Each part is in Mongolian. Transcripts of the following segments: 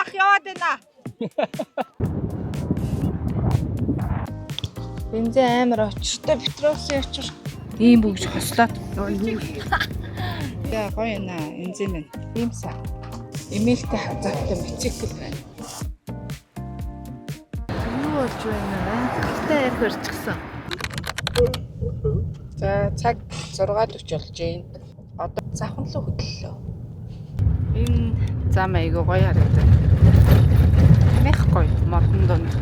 Ах яваад байна. Бензин амар очиртой, Петровсын очир. Ийм бүгж хослоод. Яа гоё юм аа, энзэн байна. Ийм сан. Эмээлтэй хазаатай мотоцикл байна. Юу болж байна вэ? Галтай арх барьчихсан. За цаг 6:40 болж байна. Одоо завхан руу хөдлөлөө. Энэ зам айгуу гоё харагдав. Мэх гоё модон дунд.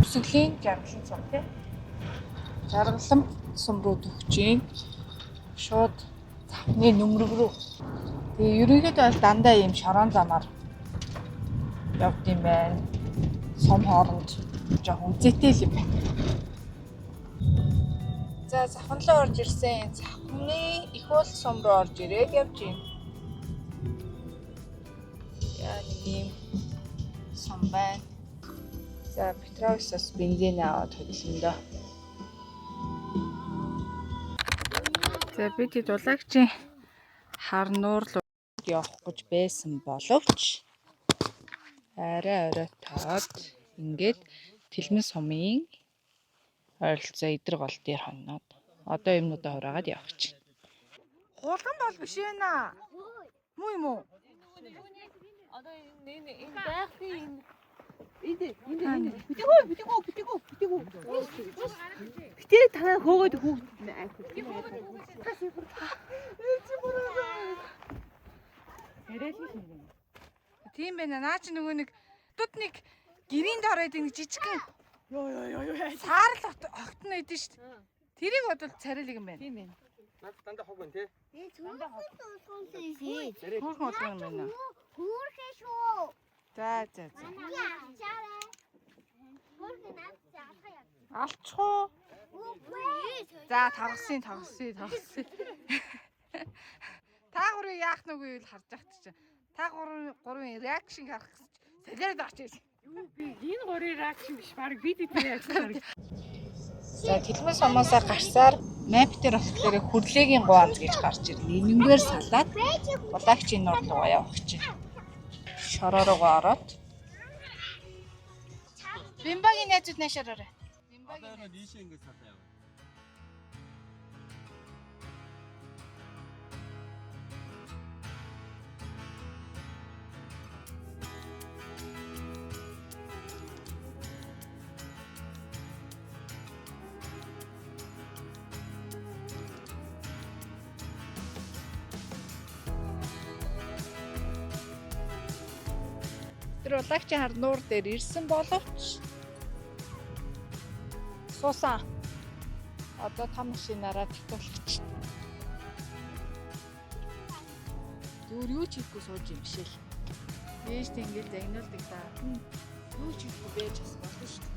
Үсгэлийн жаргалан сум тий. Жаргалан сум руу төгч гин. Шууд завхны нүмерэг рүү. Тэгээ ерөнхийдөө бол дандаа ийм шорон замаар явд юм байна. Сум хооронд жоохон үзээтэй л юм байна. За завхан руу орж ирсэн. Завхны их уул сум руу орж ирээд явж байна. Яа нэг ийм сум байна. За Петровсоос бензин аваад хөдлөн дөө. За би тэд улагчийн хар нуур руу Явах гэж байсан боловч арай оройтоод ингээд Тэлмэн сумын ойролцоо эдэр гол дээр хонноод одоо юмнуудаа хураагаад явах гэж. Хулган бол биш ээ наа. Муу юм уу? Одоо энэ энэ энэ байгалийн энэ энэ энэ битгүү битгүү битгүү битгүү битээ танаа хөөгөөд хүүхд Тийм байна. Наа чи нөгөө нэг тут нэг гэрийн дор байдаг нэг жижигхэн ёо ёо ёо ёо саарл огтно байдэн шүү дээ. Тэрийг бодвол царайлаг юм байна. Тийм байна. Наад дандаа хог байна тий. Хөөрхөн болгон юм байна. Хүүрхээ шүү. За за за. Би авчаарай. Хүүрхээ наад чи алхаа яа. Алчих уу? Үгүй. За тавгсын тавгсын тавгсын. Та гурыг яах нүг вэ харж ахт чинь. Та гурвын реакшн харах гэсэн чинь солиороод авч ирсэн. Энэ гурийн реакшн биш баг бид эдний реакшн. За Тэлмэн сумаасаа гарсаар map дээр болохоор хүрлээгийн гуанз гэж гарч ирнэ. Энэнгээр салаад Булагчийн нуур руу явах гэж. Шороо руугаа ороод Бимбагийн найзууд наашаар орой. Одоо нэг ийшээ ингэж салаа яв. Тэр Булагчийн хар нуур дээр ирсэн боловч суусан. Одоо том машинаараа татуулах гэж. Зүгээр юу ч хийхгүй сууж юм шиг л. Ээж тэ ингээл загнуулдаг да. Юу ч хийхгүй байж бас болно шүү дээ.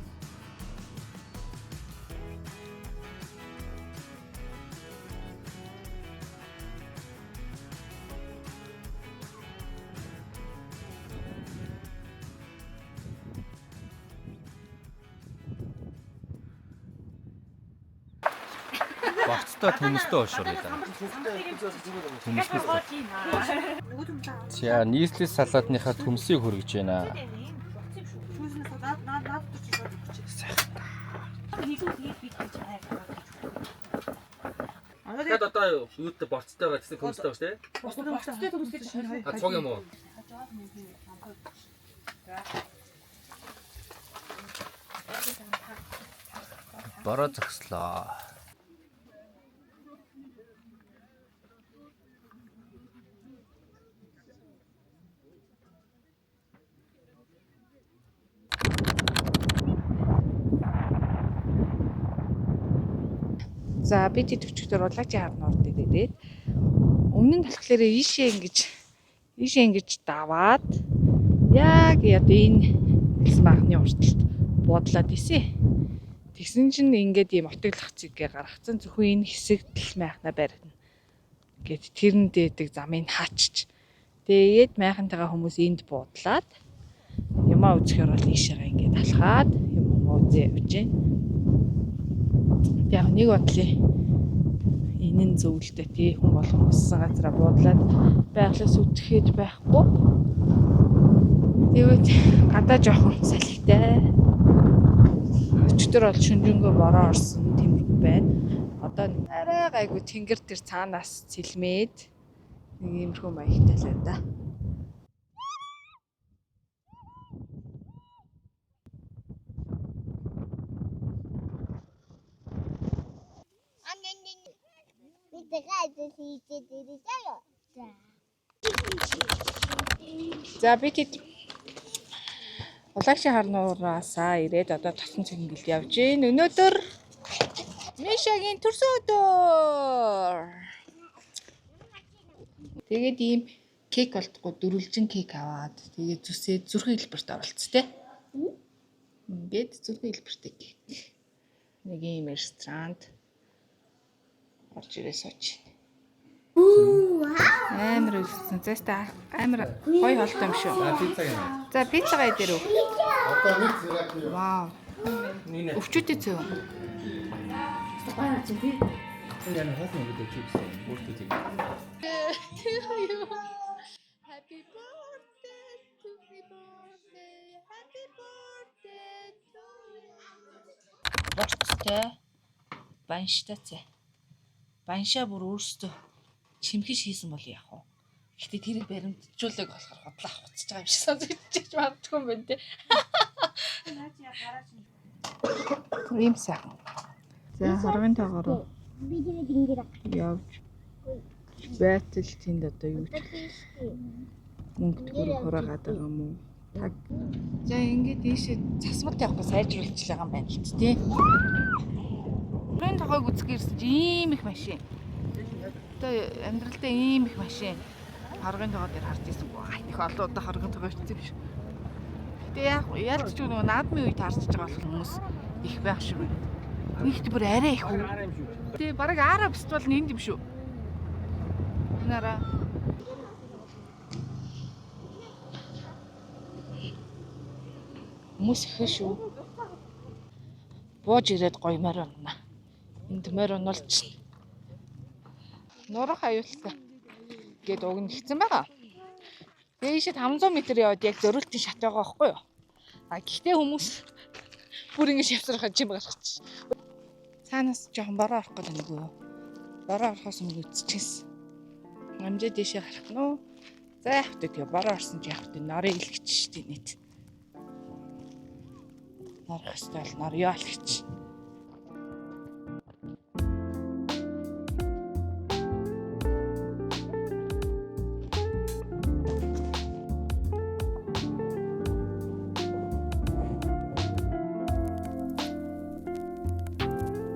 Борцтой төмөстэй уушраа да. Төмөстэй. За нийслэл салаатныхаа төмсийг хөргөж байна. Тэгэхээр одоо юутай борцтой байгаа гэсэн төмөстэй байгаа шүү дээ. Борцтой төмөстэй чинь. А цуг юм уу? Бороо зогслоо. За би тэд өчигдөр Улагчийн хар нуур дээр ирээд өмнө нь болохоор ийшээ ингэж даваад яг одоо энэ гэсэн анхны урталт буудлаад исэн. Тэгсэн чинь ингээд ийм отоглох цэгээ гаргацсан. Зөвхөн энэ хэсэгт л майхна баригдана. Гэт тэрэн дээдэг замыг хаачч. Тэгээд майхантайгаа хүмүүс энд буудлаад юмаа үзэхээр бол ийшээгээ ингээд алхаад юм юм үзээ явж байна. Яг нэг бодлын энэ Энэ нь зөв л дээ, тий, хүн болгон өссөн газараа буудлаад байглаас үтгэхэд байхгүй. Тэгээд гадаа жоохон салхитай. Өчигдөр бол шүнжэнгөө бороо орсон, тиймэрхүү байна. Одоо арай гайгүй тэнгэр тэр цаанаас цэлмээд нэг иймэрхүү маягтай л байна да. Би тэгээд хийгээд ирсэн. За. За, би тэд Улагшин харнуураасаа ирээд одоо Тосон цэнгэлд явж гин. Өнөөдөр Мишагийн төрсөн өдөр. Тэгээд ийм кек болтгүй дөрвөлжин кек аваад тэгээд зүсээ зүрхэн хэлбэрт оролц тээ. Ингээд зүрхэн хэлбэртэй кек. Нэг ийм ресторанд орж ирээ сууж байна. Амар үлдсэн. Зайста амар гоё хоолтой юм шүү. За, пицца гэнэ. За, пиццагаа идэрүү. Одоо нэг зэрэг юу. Вау. Өвчүүтэй цөв. Энэ яг хоол юм гэдэг чипс юм. Өөртөө тийм. Happy birthday to me birthday. Happy birthday to you. Борцтой. Банштай цай. Баншаа бүр өөрсдөө чимхиш хийсэн бол яах вэ? Гэтэ тэрийг баримтжуулаг болохоор худлаа хуцаж байгаа юм шиг сонсогдчих магадгүй юм байна те. Ийм сайхан. За, хорвын тоогоор Би тэгээд ингэж явж байтал тэнд одоо юу ч мөнгө төгрөг хураагаад байгаа юм уу? Таг. За, ингээд ийшээ засмал явахгүй сайжруулж байгаа юм байна л ч тий. Хорвын тоогоог үзэх ирсэн чи ийм их машин. Одоо амьдралдаа ийм их машин хоргын тоогоо дээр харж ирсэн. Ай, их олон удаа хоргын тоогоо ирсэн юм шиг. Гэтэ яг ялч ч нөгөө наадмын үед харж байгаа болох хүмүүс их байх шиг байна. Нэгт бүр арай их үү? Тэ, бараг ара фестивал нь энд юм шүү. Нара. Хүмүүс их шүү. Бууж ирээд гоё морь унна. Энд морь унуулчихна. Нурах аюултай гээд уг нь хэцэн байгаа. Дээшээ 500 м яваад яг зориултын шат байгаа байхгүй юу? А гэхдээ хүмүүс бүр ингэж явсархаа чим гаргачих. Цаанаас жоохон бороо орох гол нэг үү? Бороо орохоос өмнө үтчихсэн. Амжаа дээшээ гарах нь уу? За, яах вэ, тэгээ бороо орсон чи яах вэ? Норыг илгэж штий нийт. Норох ёстой бол нор ёо л гэж.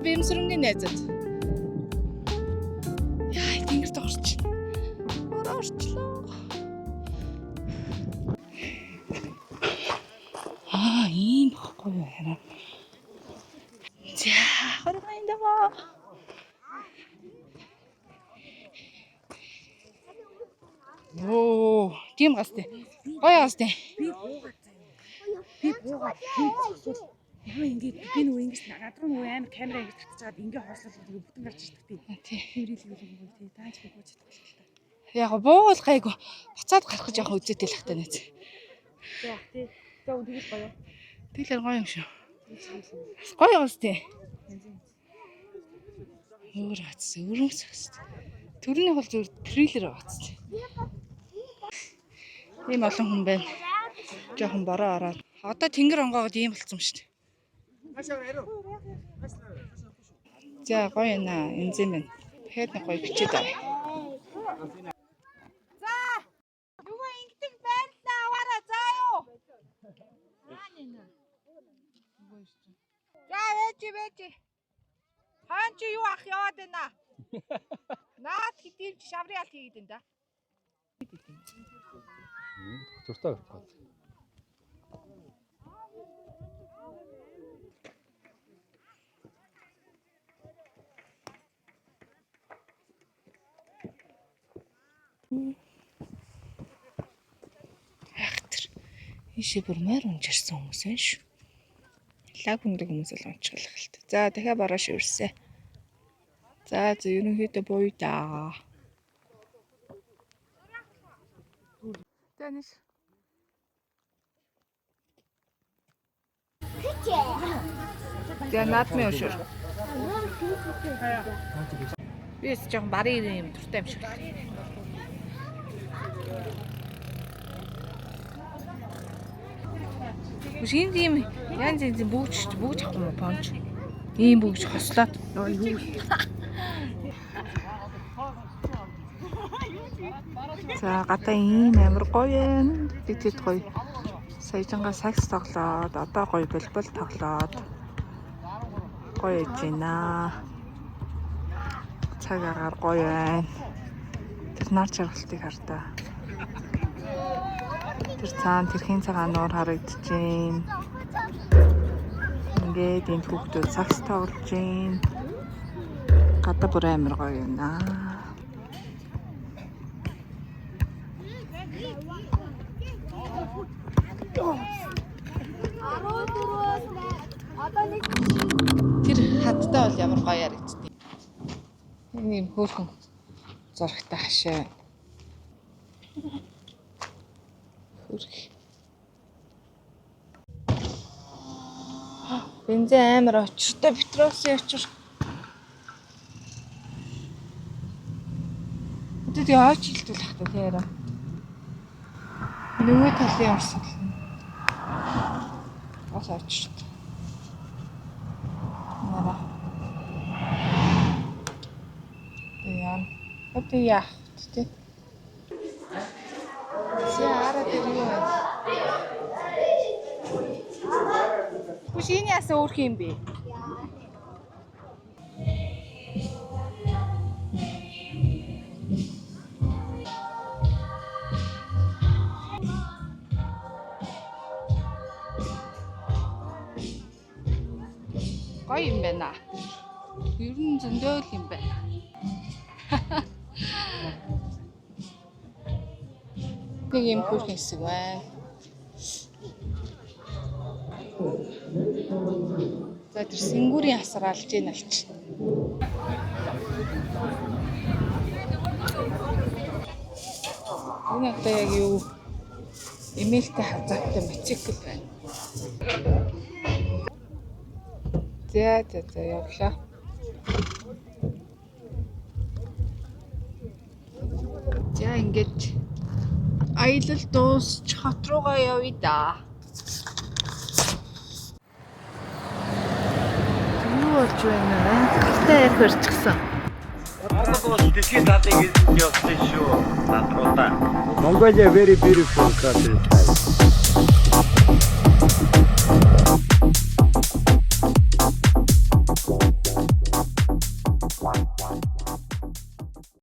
Бимсрэнгийн найзад. Яа, тэнгэрт орч. Бороо орчлоо. Аа, ийм бохгүй юу хараа. За, хоргон даа. Оо, тийм гастэй. Гоё гастэй. Би буугаад яа ингээд би нөгөө ингэж над руу нөгөө амар камера ингэж татчихад ингээ хоослол тэгээ бүтэн гарч ирдэг тий. Тий. Тэр илүү юм тий. Дааж би бууж чадахгүй л та. Яг буугуул гайгүй. Буцаад гарах гэж яг үзээтэй л хата нэз. За тий. За, тэгэл гоё. Тэгэлэр гоё юм шүү. Гоё гас тий. Өөр гацс, өрөөс гацс. Төрний бол зүгээр трейлер гацс. Ийм олон хүн байна. Жохон бороо ороод. Одоо тэнгэр онгоогод ийм болцсон шүү дээ. За, гоё юм аа, энзэм байна. Тэгэхээр нэг гоё бичээд авъя. За, нөгөө ингэдэг байрлаа аваараа заа юу. За, вэжи вэжи. Хаан чи юу ах яваад байна? Наад хэдийм чи шаврын алт хийгээд байна да. Зуртаа авах. Айхтар. Ийшээ бүр морь унж ирсэн хүмүүс байна шүү. Лаг хүндэг хүмүүс л унчихлах л та. За, дахиад бороо шивэрсэ. За за ерөнхийдөө буй да. За нэш. За наадмын өшөр. Би ч жоохон барын юм дуртай юм шиг л. Биш энд ийм янз янзын бүүж шүү дээ. Бүүж авах юм уу понч? Ийм бүүж хослоод. За гадаа ийм амар гоё юм. Би тэд гоё. Саяжангаа сакс тоглоод, одоо гоё волейбол тоглоод гоё яж байна. Цаг агаар гоё байна. Тэр нар жаргалтыг хар та. Тэр цаана тэрхийн цагаан нуур харагдаж байна. Ингээд энд хүүхдүүд сакс тоглож байна. Гадаа бүр амар гоё юм аа. Тэр хаттай бол ямар гоё харагддیں۔ Энэ юм хөөрхөн зурагтай хашаа байна. Хөрх. Бензин амар очиртой Петросын очир. Одоо тэгээ ойч хилдүүл хата тий арай. Нөгөө талын урсгал нь бас очиртой. Нара. Тэгээ яа. Одоо яах вэ тий? Чи араа тэр юу вэ? Хүш энэ яасан өөр юм бэ? Гоё юм байна. Ер нь зөндөө л юм байна. Нэг юм хөөрхөн хэсэг байна. За тэр сэнгүүрийн асар алж ийн алч. Энэ одоо яг юу эмээлтэй хазааттай мотоцикл байна. За за за явлаа. За ингээд аялал дуусч хот руугаа явъя да. Юу болж байна вэ? Галтай арх барьчихсан. Монгол бол дэлхийн талын эзэнд явсан шүү. Надруудаа. Mongolia very beautiful country.